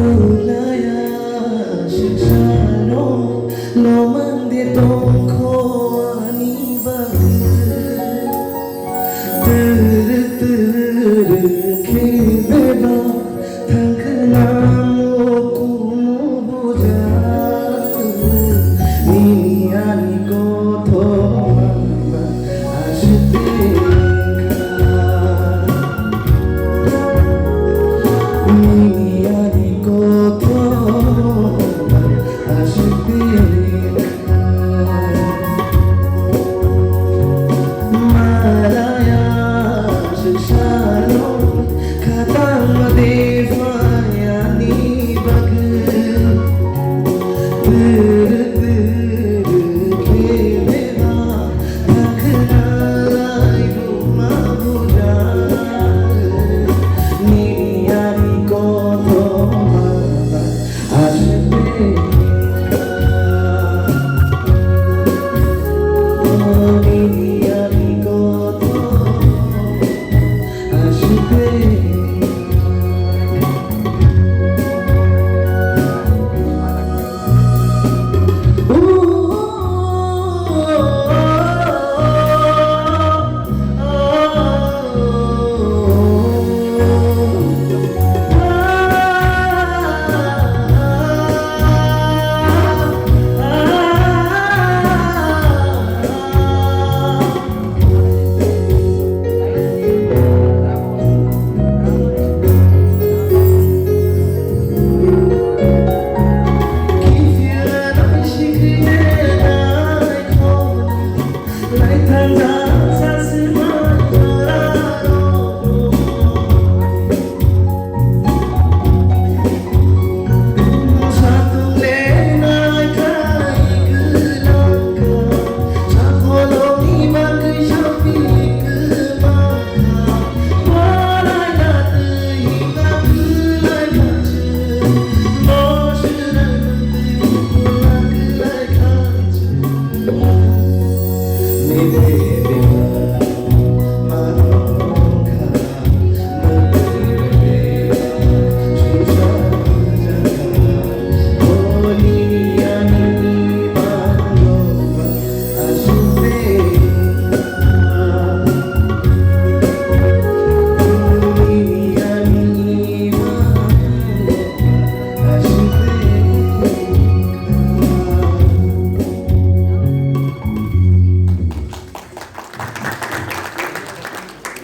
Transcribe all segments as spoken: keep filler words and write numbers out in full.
Nulaya siksano lomang de tongkho ani bagwi. Turu turu khe beba thangkhwna mukumu buja. Nini ani kothoma Ashitengkha. Nini ani kothoma ashitengkha. Malaya siksano khatang ma de phayani bagwi.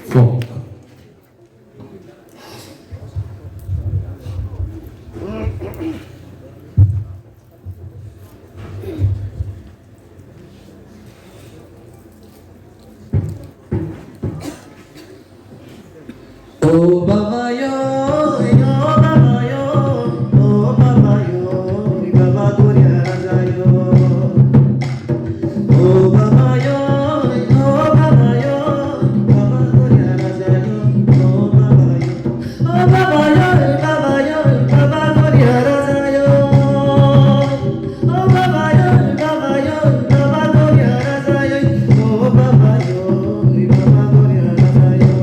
Folk. O baba yo, o baba yo, o baba yo, baba goria raja yo. O baba yo, o baba yo, baba goria raja yo, o baba yo. O baba yo, baba yo, baba goria raja yo. O baba yo, baba yo, baba goria raja yo. O baba yo, baba goria raja yo.